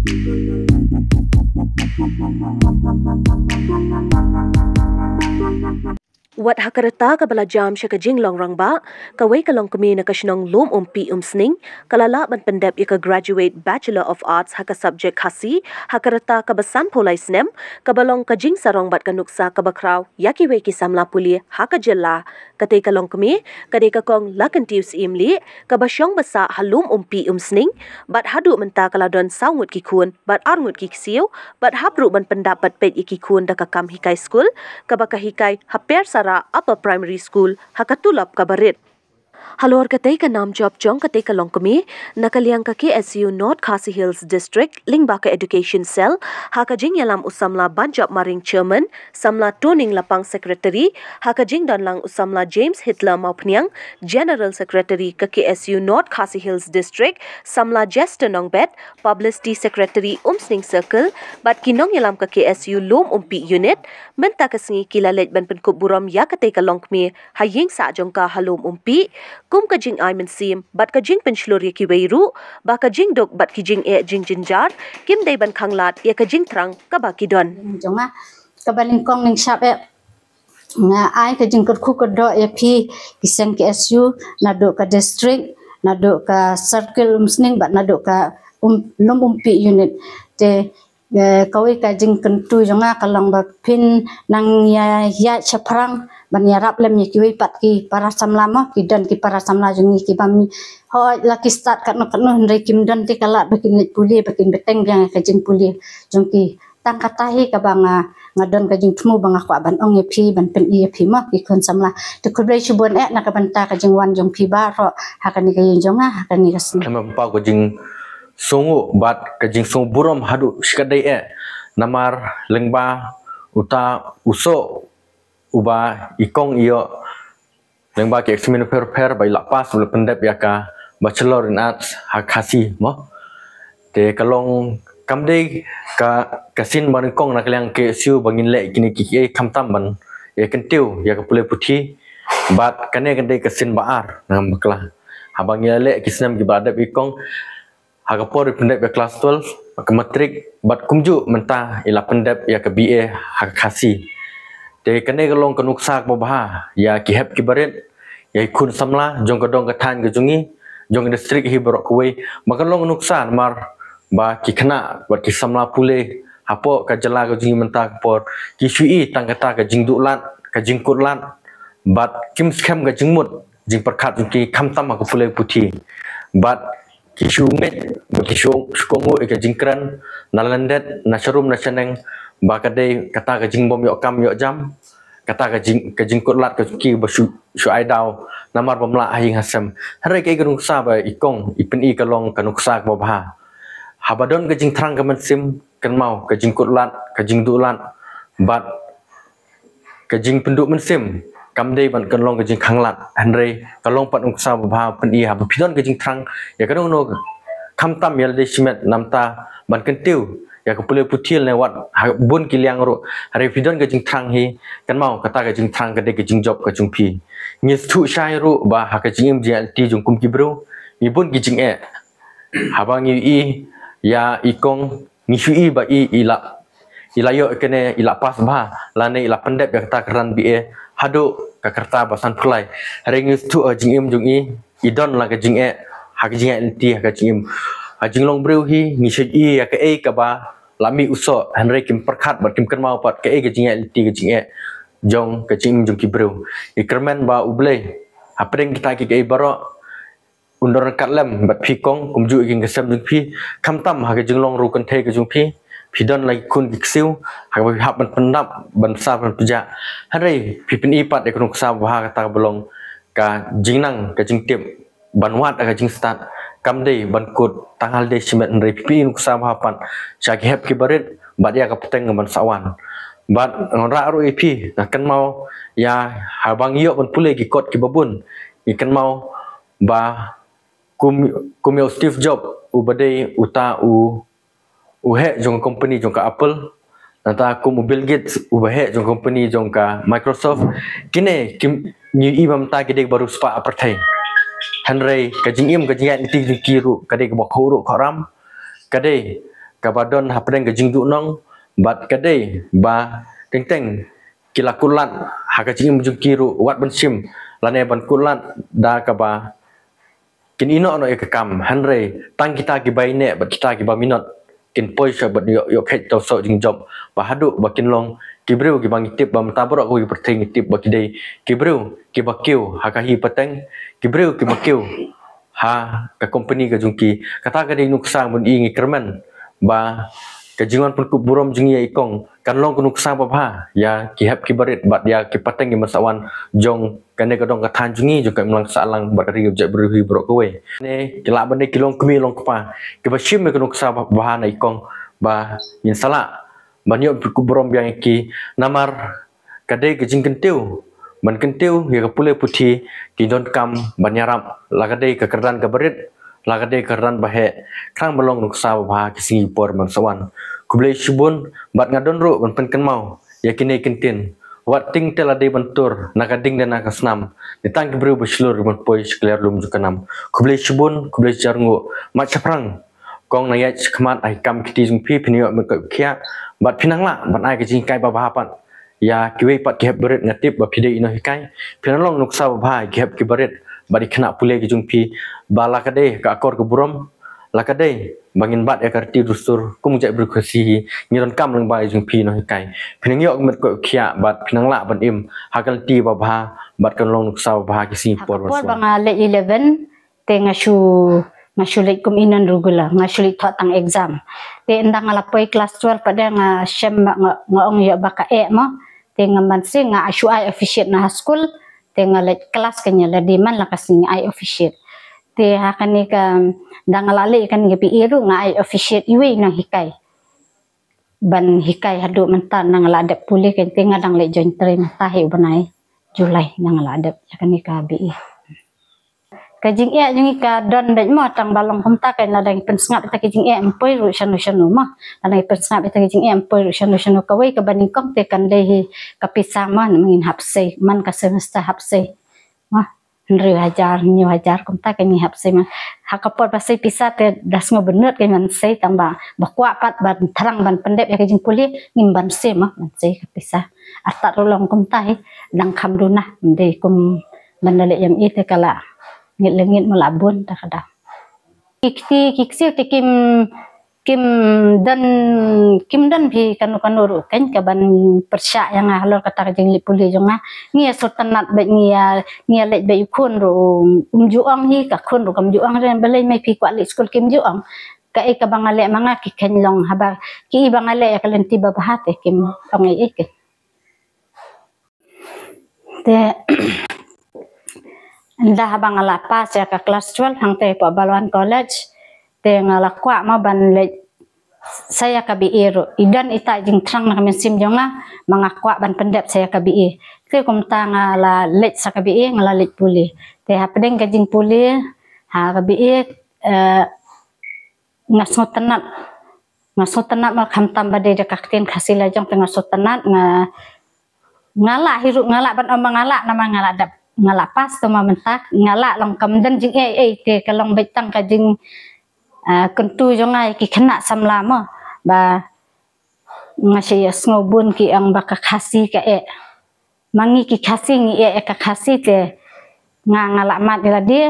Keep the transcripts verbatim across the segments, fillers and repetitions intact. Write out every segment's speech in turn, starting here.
Wat ha ka rta kaba la jam sha ka jinglong rangbah, kawei ka longkmie na ka shnong Lum Umpi Umsning ka la lah ban pyndep ïa ka Graduate Bachelor of Arts ha ka subject Khasi ha ka rta kaba sanphew lai snem, kaba long ka jingsarong bad ka nuksa kaba khraw ïa kiwei ki samla pule ha ka jylla. Katei ka longkmie ka dei ka Kong Lakyntiew Syiemlieh, kaba shong basah ha Lum Umpi Umsning, bad haduh mynta ka la don saw ngut ki khun bad ar ngut ki ksiew, bad hap ruh ban pyndap bad peit ïa ki khun da ka kam hikai skul kaba ka hikai ha Persara Upper Primary School ha ka tulop kaba rit. Halor katei ka nam jop jong katei ka longkmie, na ka liang ka K S U North Khasi Hills District lyngba ka Education Cell, ha ka jingïalam u samla Banjop Maring, Chairman, samla Toning Lapang, Secretary, ha ka jingdon lang u samla James Hitler Mawphniang, General Secretary ka K S U North Khasi Hills District, samla Jester Nongbet, Publicity Secretary Umsning Circle, bad ki nongïalam ka K S U Lum Umpi Unit. Mynta ka sngi ki la leit ban pynkup burom ïa katei ka longkmie ha ïing sah jong ka ha Lum Umpi, kum ka jingai mynsiem bad ka jingpynshlur ïa kiwei ruh ba ka jingduk bad ki jingeh jingjynjar kim dei ban khanglad ïa ka jingthrang kaba ki don. Jong nga, kaba nyngkong nyngshap eh, nga ai ka jingkyrkhu kyrdoh ïa phi ki seng K S U, naduh ka district, naduh ka circle Umsning bad naduh ka um, Lum Umpi Unit. Te eh, kawei ka jingkyntu jong nga ka long ba phin nang ïa ïa shaphrang ban ïarap lem ïa kiwei pat ki para samla mo, ki don ki para samla jong ngi kiba mih, hooid la ki stad katno katno hynrei kim don te ka lad ba kin leit pule, ba kin bteng biang ïa ka jingpule jong ki. Tang kata hi kaba nga, nga don ka jingthmu ba nga kwah ban ong ïa phi, ban pyni ïa phi mo ki khun samla. Te khublei shibun eh na ka bynta ka jingwan jong phi baroh ha kane ka ïing jong nga ha kane ka sngi. Khlem pau ka jing sngewnguh bad ka jingsngewburom haduh shikatdei eh, namar lyngba uta u soh uba i kong i ïoh lyngba ki exam pher pher ba i la pass, ba la pyndep ïa ka Bachelor in Arts ha Khasi mo. Te ka long kam dei ka, ka sien ba nyngkong na ka liang K S U ba ngin leh kine kiei, khamtam ban ïa kyntiew ïa ka pule puthi. Bad kane ka dei ka sien ba ar, ngam bakla, haba ngi ïa leh ki snem kiba dep i kong, ha ka por i pyndep ïa klas twelve, ka matric, bad kumjuh mynta i la pyndep ïa ka B A ha ka Khasi. Te kane ka long ka nuksa kaba bha ïa ki hep ki barit, ïa ki khun samla jong ka dong ka thaiñ ka jong ngi, jong ka district hi baroh kawei. Ba ka long ka nuksa namar ba ki khynnah bad ki samla pule hapoh ka jylla ka jong ngi mynta ka por ki shu i tang kata ka jingduh lad, ka jingkut lad, bad kim skhem ka jingmut jingpyrkhat jong ki khamtam ha ka pule puthi. Bad ki shu ngeit, ki shu, shu kohnguh ïa ka jingkren na lyndet, na sharum, na shaneng, ba ka dei kata ka jingbym ïoh kam ïoh jam, kata ka jing, ka jingkut lad ka jong ki ba shu, shu ai daw namar bym lah ha ïing ha sem. Hynrei kaei ka nuksa ba i kong i pyni ka long ka nuksa kaba bha. Haba don ka jingthrang ka mynsiem, kynmaw ka jingkut lad, ka jingduh lad, bad ka jingpynduh mynsiem kam dei ban kan long ka jingkhanglad, hynrei ka long pat nuksa ba bha pyni haba phi don ka jingthrang ïa kano kano, khamtam ïa lade shimet, namta ban kyntiew ïa ka pule puthi ne wat ha bun ki liang ruh, hynrei phi don ka jingthrang hi, kynmaw kata ka jingthrang ka dei ka jingjop ka jong phi. Ngi sngewthuh shai ruh ba ha ka jingim jingïaid lynti jong kum ki briew ngi bun ki jingeh. Haba ngi i ïa i kong ngi shu i ba i, i la, i la ïoh kane, i la pass bha lane i la pyndep ïa kata ka ran B A haduh ka rta ba sanphew lai. Hynrei ngi sngewthuh ha jingim jong i, i don la ka jingeh ha ka jingïaid lynti, ha ka jingim, ha jinglong briew hi ngi shu i ïa kaei kaba la mih u soh, hynrei kim pyrkhat bad kim kynmaw pat kaei ka jingïaid lynti, ka jingeh jong, ka jingim jong ki briew. I kyrmen ba U Blei hapdeng kita kiei baroh un don ryngkat lem bad phi kong, kumjuh ïa ki ïing ki sem jong phi, khamtam ha ka jinglong ruh kynthei ka jong phi. Phi don la ki khun ki ksiew ha kaba phi hap ban pyndap, ban sah, ban pynjah. Hynrei phi pyni pat ïa ka nuksa ba bha kata kaba long ka jingnang, ka jingtip ban wad ha ka jingstad, kam dei ban kut tang ha lade shimet, hynrei phi pyni nuksa ba bha pat sha ki hep ki barit bad ïa ka bteng ban sa wan. Bad ngan rah ruh ïa phi, nga kynmaw ïa haba ngi ïoh ban pule ki kot kiba bun, ngi kynmaw ba kum, kum ïa u Steve Jobs uba dei uta u, u heh jong ka company jong ka Apple, nangta kum u Bill Gates uba heh jong ka company jong ka Microsoft. Kine kim, ngi i ba mynta ki dei ba riewspah ha pyrthei. Hynrei ka jingim, ka jingïaid lynti jong ki ruh ka dei kaba khuid ruh khuid ram. Ka dei kaba don hapdeng ka jingduhnong bad ka dei ba teng teng ki la kulat ha ka jingim jong ki ruh wat ban shim lane ban kulat da kaba kin ïehnoh noh ïa ka kam, hynrei tang kita kiba ïehnoh bad kita kiba minot kin poi sha bad ïoh ïoh kheit tau soh jingjop ba haduh ba kin long ki briew kiba ngi tip ba mynta baroh kawei ka pyrthei ngi tip ba ki dei ki briew kiba kiew ha ka hi pateng, ki briew kiba kiew ha ka kompani ka jong ki. Kata ka dei nuksa ban i ngi kyrmen ba ka jingwan pynkup burom jong ngi ïa i kong kan long ka nuksa babha ïa ki hep ki barit bad ïa ki pateng ki ban sa wan jong kane ka dong ka thaiñ jong ngi jong ka imlang sahlang bad ka ri ka jaitbynriew hi baroh kawei. Ne ki lah ban dei ki longkmie longkpa kiba shim ïa ka nuksa babha na i kong ba ngin sa lah ban ïoh pynkup burom biang ïa ki namar ka dei ka jingkyntiew ban kyntiew ïa ka pule puthi ki donkam ban ïarap la ka dei ka kyrdan ka barit la ka dei ka kyrdan ba heh khnang ban long nuksa babha ki sngi por ban sa wan. Khublei shibun bad nga don ruh ban pynkynmaw ïa kine ki ktien. Wat tieng te la dei ban tur na ka ding da na ka snam, ne tang ki briew ba shlur ban poi sha ka lum jong ka nam. Khublei shibun, khublei shihajar nguh. Mat shaphrang kong nang ïaid shakhmat ha ki kam ki kti jong phi, phin ïoh met koit khiah bad phin nang lah ban ai ka jinghikai babha pat ïa kiwei pat ki hep barit. Nga tip ba phi dei i nonghikai, phin nang long nuksa babha ïa ki hep ki barit bad i khynnah pule ki jong phi ba la ka dei ka akor ka burom, la ka dei ba ngin bat ïa ka riti dustur kum u jaitbynriew Khasi hi. Ngi donkam lyngba ïa jong phi nonghikai, phin nang ïoh met koit khiah bad phin nang lah ban im ha ka lynti babha bad kan long nuksa babha ki sngi por. Ha ka por ba nga leh eleven te nga shu nga shu leit kum i non regular, nga shu leit thoh tang exam. Te ynda nga la poi klas twelve pat de nga shem ba nga, nga ong ïoh ba ka eh mo. Te nga man se nga shu ai officiate na ha skul. Te nga leit klas kane la dei man la ka sngi nga ai officiate. Te ha kane ka da nga la leh kane ka B A ruh nga ai officiate iwei i nonghikai ban hikai haduh mynta. Nga la dep pule kane te nga dang leit join trei mynta hi u bnai July nga la dep ïa kane ka B A. Ka jingeh jong ngi ka don beit mo, tang ba long kumta ka la dang pynsngap ïa ka jingeh em poi ruh shano shano mo. La dang pynsngap ïa ka jingeh em poi ruh shano shano. Kawei kaba nyngkong te kan dei hi ka pisa mo, ngin hap sei man ka semester hap sei mo. Hynriew hajar, hynñiew hajar kumta ka ngi hap sei mo. Ha ka por ba sei pisa te da sngew bynriew ka man sei, tang ba ba kwah pat ban thrang ban pyndep ïa ka jingpule ngim ban sei mo, ban sei ka pisa. Artat ruh long kumta hi, dang kham duna, dei kum ban da leh ïam i te ka la ngit lengit mo la bun ta ka da. Ki kti ki ksiew te kim kim don kim don phi kano kano ruh kan ka ban pyrshah ïa nga halor kata ka jingleh pule jong nga. Ngi ïa sngewtynnat bad ngi ïa ngi ïa leit bad u khun ruh um ju ong hi, ka khun ruh kam ju ong re balei mai phi kwah leit skul kim ju ong. Kaei kaba nga leh ma nga ki khein long haba ki i ba nga leh ïa ka lynti babha te kim ong ei ei ke. Te ynda haba nga la pass ïa ka klas twelve hangtei hapoh Balwan College, te nga la kwah mo ban leit sa ïa ka B A ruh. I don ita i jingthrang na ka mynsiem jong nga, ma nga kwah ban pyndep sa ïa ka B A. Te kumta nga la leit sa ka B A, nga la leit pule. Te hapdeng ka jingpule ha ka B A, eh, nga sngewtynnat, nga sngewtynnat mo, khamtam ba dei da ka ktien Khasi la jong te nga sngewtynnat. Nga nga lah hi ruh, nga lah ban ong ba nga lah namar nga lah dep, nga lah pass te mo mynta. Nga lah long kam don jingeh ei ei te ka long beit tang ka jing, ah, kyntu jong nga ïa ki khynnah samla mo, ba nga shu ïa sngew bun ki ong ba ka Khasi ka eh. Ma ngi ki Khasi ngi eh ïa ka Khasi te nga nga lah mad ïa lade.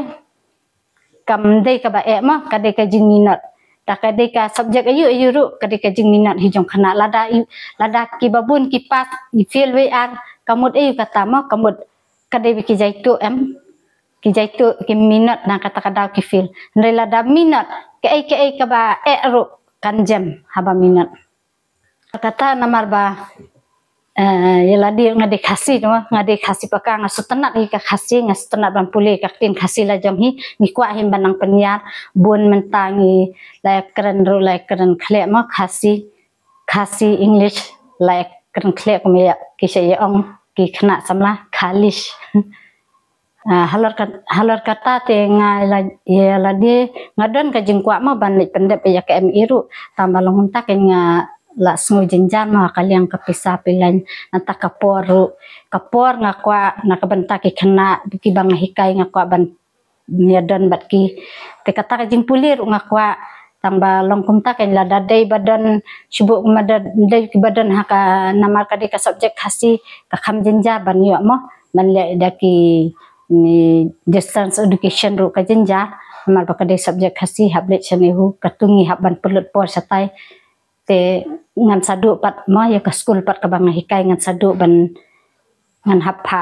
Kam dei kaba eh mo, ka dei ka jingminot. Ta ka dei ka subject aïu aïu ruh ka dei ka jingminot hi jong khynnah. Lada i, lada kiba bun ki pass, i fail wei ar, ka mut aïu kata mo, ka mut ka dei ba ki jaituh em, ki jaituh ki minot na kata ka daw ki fail. Hynrei lada minot, kaei kaei kaba eh ruh kan jem haba minot. Kata namar ba, eh, ïa lade nga dei Khasi, no, nga dei Khasi paka, nga sngewtynnat hi ka Khasi, nga sngewtynnat ban pule ka ktien Khasi la jong hi. Ngi kwah hi ban nang pynïar, bun mynta ngi la ïa kren ruh, la ïa kren khleh mo, Khasi, Khasi English, la ïa kren khleh kum ïa ki sha ïa ong ki khynnah samla Khalish. Ah, halor kat-, halor kata te nga la, ïa lade nga don ka jingkwah mo ban leit pyndep ïa ka M A ruh. Tang ba long kumta kein nga la sngew jynjar mo ha ka liang ka pisa pilan. Nangta ka por ruh, ka por nga kwah na ka bynta ki khynnah kiba nga hikai nga kwah ban ïa don bad ki. Te kata ka jingpule ruh nga kwah Tang ba long kumta kan lada dei ba don shuh kumba dei ba don ha ka namar ka dei ka subject Khasi ka kham jynjar ban ïoh mo ban leh da ki ni distance education ruh ka jynjar namar ba ka dei subject Khasi hap leit shane hu ka tungi hap ban pynlut por shatai. Te ngan sa duh pat mo ïa ka skul pat kaba nga hikai ngan sa duh ban ngan hap ha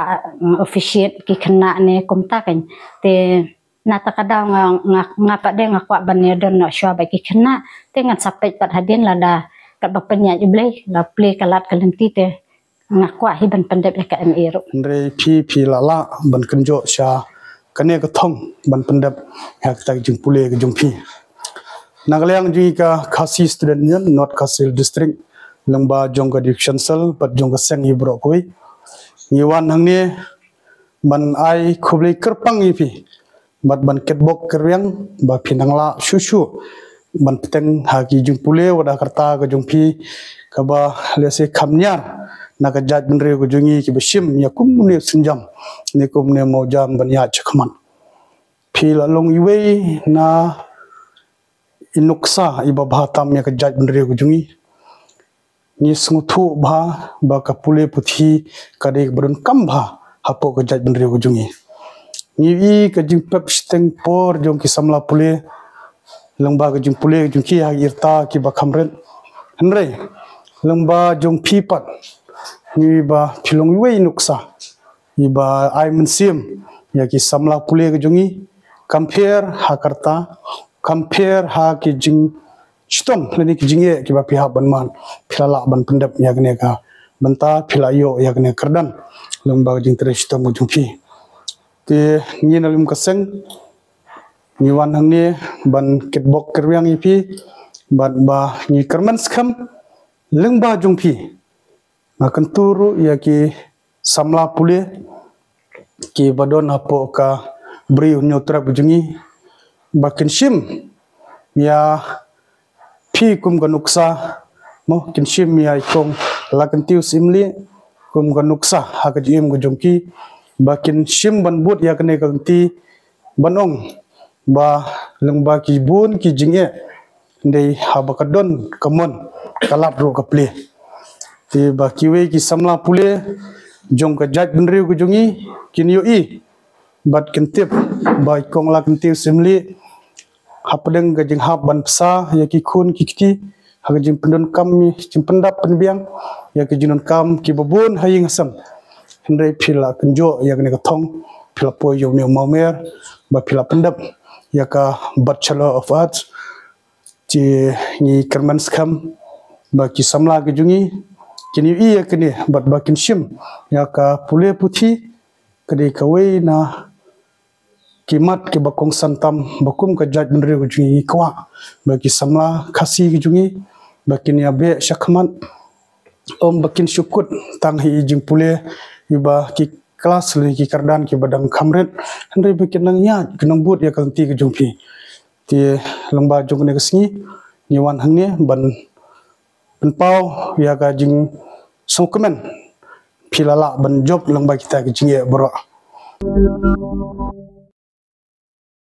officiate ki khynnah ne kumta kan. Te na ta ka daw nga nga nga pat de nga kwah ban ïa don noh shuwa ba ki khynnah te ngan sa peit pat hadien lada kat ba pynïaid U Blei la plie ka lad ka lynti te nga kwah hi ban pyndep ïa ka M A ruh. Hynrei phi phi la lah ban kynjoh sha kane ka thong ban pyndep ïa ka jingpule ka jong phi. Na ka liang jong ka Khasi Student Union North Khasi Hills District lyngba jong ka Division Cell bad jong ka seng hi baroh kawei. Ngi wan hangne ban ai khublei kyrpang ïa phi bad ban kitbok kyrwiang ba phi nang lah shuh shuh ban pteng ha ki jingpule wat ha ka rta ka jong phi kaba lehse kham niar na ka jaitbynriew ka jong ngi kiba shim ïa kumne u sienjam ne kumne u mawjam ban ïaid shakhmat. Phi la long iwei na i nuksa iba bha tam ïa ka jaitbynriew ka jong ngi. Ngi sngewthuh bha ba ka pule puthi ka dei kaba donkam bha hapoh ka jaitbynriew ka jong ngi. Ngi i ka jingpep shiteng por jong ki samla pule lyngba ka jingpule ka jong ki ha ki rta kiba kham rit. Hynrei lyngba jong phi pat ngi ba phi long iwei i nuksa iba ai mynsiem ïa ki samla pule ka jong ngi. Kam pher ha ka rta, kam pher ha ki jing shitom lane ki jingeh kiba phi hap ban man, phi la lah ban pyndep ïa kane ka bynta, phi la ïoh ïa kane ka kyrdan lyngba ka jingtrei shitom ka jong phi. Te ngi na lum ka seng ngi wan hangne ban kitbok kyrwiang ïa phi bad ba ngi kyrmen skhem lyngba jong phi. Nga kyntu ruh ïa ki samla pule kiba don hapoh ka Bri u Hynñiewtrep jong ngi ba kin shim ïa phi kum ka nuksa mo, kin shim ïa i kong Lakynti Syiem Lieh kum ka nuksa ha ka jingim ka jong ki ba kin shim ban bud ïa kane ka lynti ban ong ba lyngba ki bun ki jingeh hynrei haba ka don ka mon ka lad ruh ka plie. Te ba kiwei ki samla pule jong ka jaitbynriew ka jong ngi kin ïohi bad kin tip ba i kong Lakynti Syiem Lieh hapdeng ka jinghap ban pynsa ïa ki khun ki kti ha ka jingpyndonkam jingpyndap pynbiang ïa ki jingdonkam kiba bun ha ïing ha sem. Hynrei phi la kynjoh ïa kane ka thong, phi la poi ïa une u mawmer ba phi la pyndep ïa ka Bachelor of Arts. Te ngi kyrmen skhem ba ki samla ki jong ngi kin ïohi ïa kane bad ba kin shim ïa ka pule puthi ka dei kawei na ki mat kiba kongsan tam ba kum ka jaitbynriew ka jong ngi ngi kwah ba ki samla Khasi ki jong ngi ba kin ïa beh shakhmat, ym ba kin shu kut tang ha i jingpule iba ki klas lane ki kyrdan kiba dang kham rit, hynrei ba kin nang ïaid kin nang bud ïa ka lynti ka jong phi. Te lyngba jong kane ka sngi ngi wan hangne ban pynpaw ïa ka jingsngewkmen phi la lah ban jop lyngba kita ki jingeh baroh.